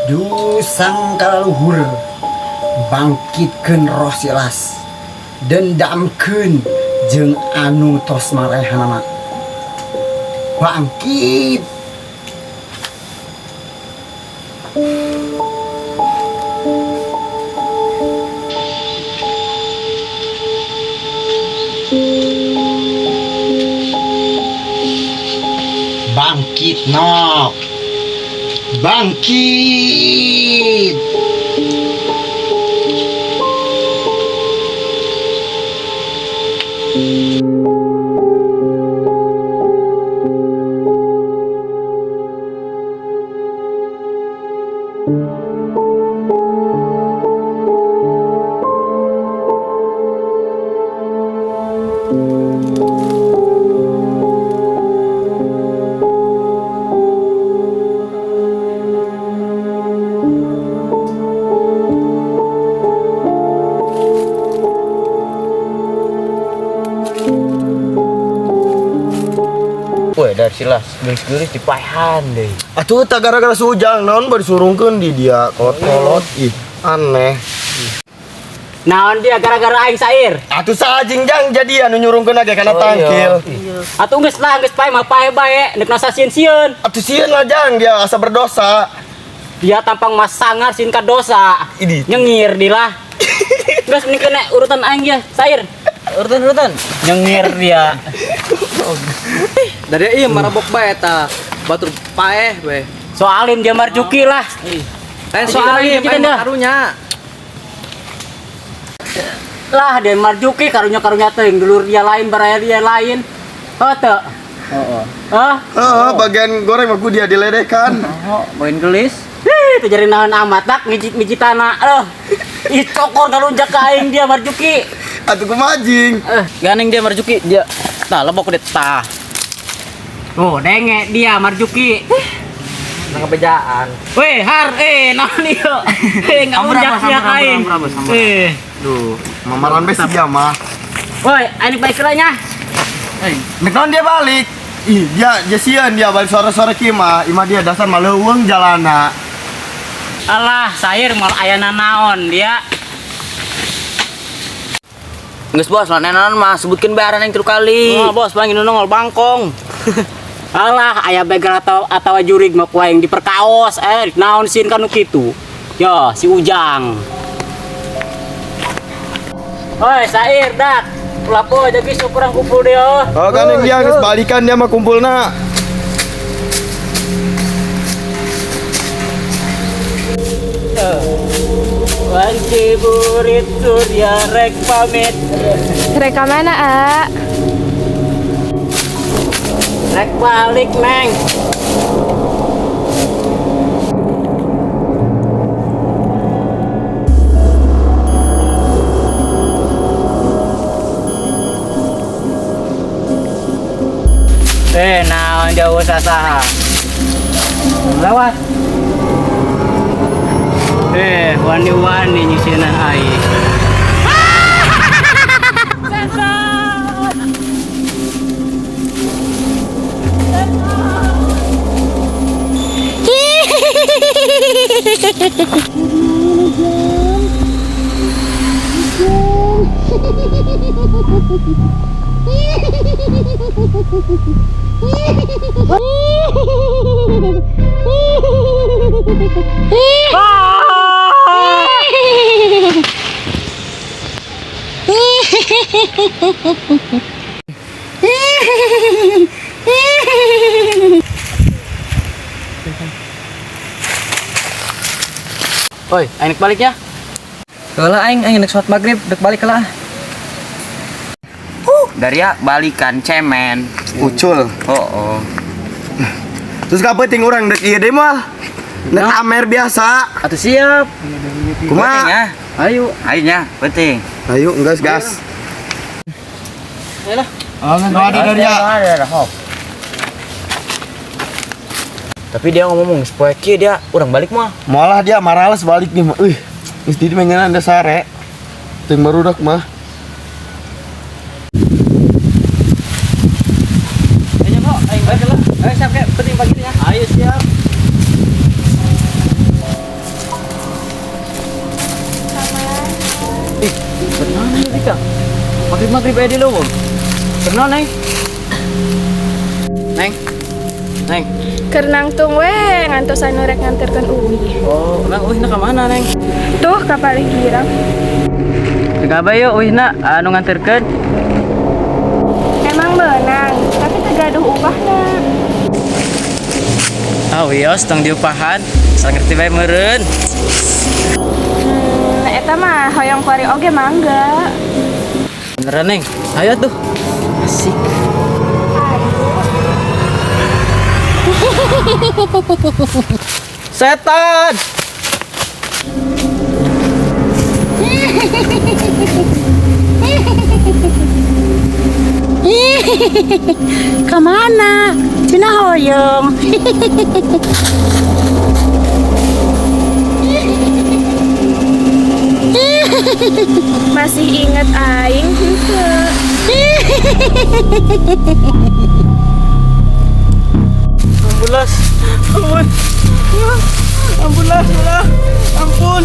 Duh sang kalaluhur bangkitkeun roh silas dendamkeun jeung anu tos marehanana. Bangkit. Bangkit nok. Bangkit. Woi, dari silas geus-geus dipaehan deh. Atuh tak gara-gara sujang naon bari surungkeun di dia kolot-kolot ih aneh. Naon dia gara-gara aing sair. Atuh sajing jang jadi anu nyurungkeun ge kana tangkil. Atuh geus lah geus pae mah pae bae nek nasa sieun-sieun. Atuh sieun lah jang dia asa berdosa. Dia tampang mas sangar sieun ka dosa. Ini. Nyengir dilah. Geus mending kena urutan aing ya, sair. Urutan-urutan. Nyengir dia. Dari iya marabok bae eta. Batur paeh we. Soalin dia Marjuki lah. Lain soalin Kita paeh dah. karunya. Lah dia Marjuki karunya-karunya teuing dulur dia lain baraya dia lain. Heuh teu. Heeh. Hah? Heeh, bagian goreng mah ku dia diledekan. Oh, main gelis. Hih, teu jadi naon amat tak ngijit-ngijit tanah. Aduh. Ih cokor ngalunjak ka aing dia Marjuki. Atuh kumaha jing? Ganeng dia Marjuki dia. Tah lebok deh tah. Oh, denge dia Marjuki. Nang kebejaan. Weh, har, naon ieu? Ngalunjak sia ka aing. Eh. Duh, mamaran be sia mah. Woi, aing balik heula nya. Nek naon dia balik? Ih, dia sieun dia balik sore-sore kieu mah. Imah dia dasar mah leuweung jalana. Alah, sair mal aya nanaon dia. Geus bos, lain naon mah sebutkeun bae aran yang tilu kali. Oh, bos, bangin nongol bangkong. Alah, aya begal atau jurig mah ku aing diperkaos, naon sieun kanu kitu. Yo, si Ujang. Oi, sair dak. Ulah poe jadi kurang kumpul dia. Oh, kan yang dia geus balikan dia mah kumpulna. Wanci burit surya rek pamit. Rek ka mana, A? Rek balik, Neng. Naon jauh sasaha. Lewat. Wani-wani nyisinan aing. Oi, aing balik ya. Heula aing aing nek salat magrib dek balik heula. Dari ya balikan cemen. Ucul. Oh, oh. Terus kapan ting urang dek ieu deui mah? Nek amer biasa. Atuh siap. Kumaha? Ya. Ayo. Ayo nya, penting. Ayo, gas gas. Ayo lah. Oh, nggak ada dari ya. Ada, hop. Tapi dia ngomong geus poe kieu dia urang balik mah. Malah dia marales balik nih mah. Ih, geus di mengenan da sare. Ting barudak mah. Ayo bro, aing balik heula. Ayo siap kayak penting pagi ya. Ayo siap. Maghrib-maghrib aya di leuweung. Kenal, Neng? Neng. Neng. Keur nangtung we ngantos anu rek nganterkeun Uwi. Oh, emang uihna ka mana, Neng? Tuh ka palih girang. Teu yo uihna anu nganterkeun. Emang meunang, tapi teu gaduh upahna. Ah, wios tong diupahan. Salah ngerti bae meureun. Eta mah hoyong kuari oge mangga. Beneran, Neng? Ayo tuh. Asik. Setan. Kemana? Cina hoyong. Masih inget aing henteu? Ambulans. Ampun. Ambulans, ulah. Ampun.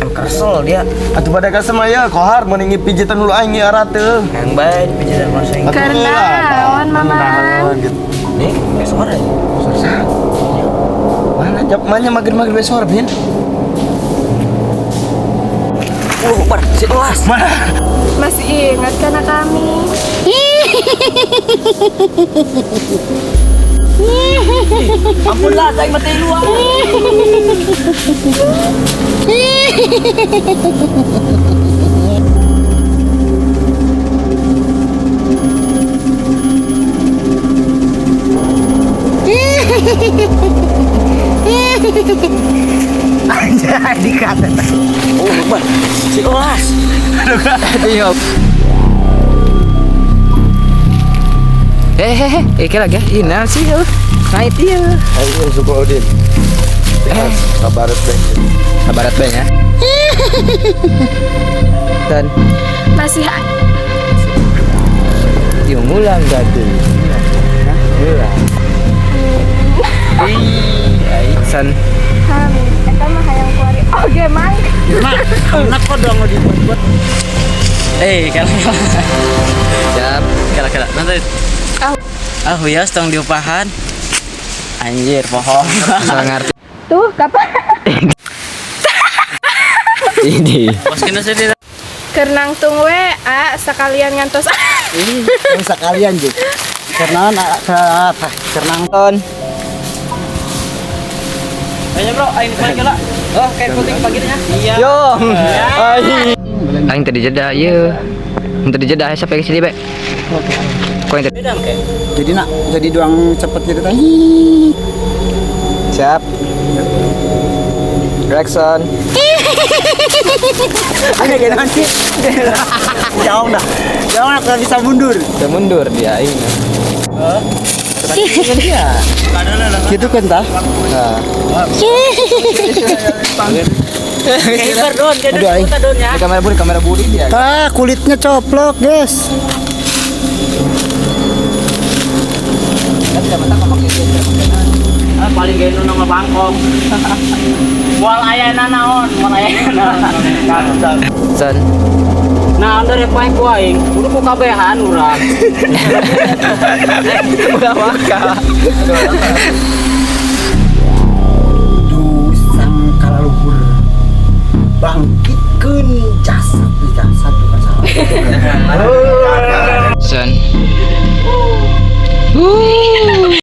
Em kesel dia. Atuh pada kesel mah ya kohar mending pijitan dulu aing ieu arate. Yang baik pijitan masa aing. Keur naon, Mamang? Gitu. Nih, kayak suara. Suara. Mana jam mana maghrib-maghrib besok bin? Oh, bar, si kelas. Mana? Masih ingat karena kami. Ampun lah, aing mati luar. Anjay dikata. Oh, bar, si kelas. Aduh. Eh, lagi ini sih, naik dia. Ayo suka Udin. Kabaret band. Kabaret band ya. Dan masih dia ngulang gak tuh? Ngulang. San. Eta mah hayang kuari oge mang. Nah, kok dong dibuat-buat. Kala. Siap. Kala. Nanti. Ah, wios tong diupahan. Anjir, bohong. Salah ngerti. Tuh, kapan? Ini. Bos kena sedih. Keur nangtung we, a sekalian ngantos. Yang sekalian jeung. Karena apa? Karena Ton. Ayo bro, ayo balik lah. Oh, kayak putih pagi nya. Iya. Yo. Aing tadi jeda ieu. Tadi jeda sampai ke sini, Be. Kau yang tadi. Jadi nak jadi doang cepet gitu teh. Siap. Jackson. Ada kayak nanti. Jauh dah. Jauh nak bisa mundur. Bisa mundur dia ini. Gitu kan tah? Nah. Aduh, aing. Kamera buri dia. Tah, kulitnya coplok, guys. Paling gak nu ngebangkong. Moal aya naon, moal aya naon. San. Nah, dari poe ku aing, kudu ku kabehan urang. Udah maka. Du sang kalaluhur bangkitkeun jasad jasad bukan salah. San.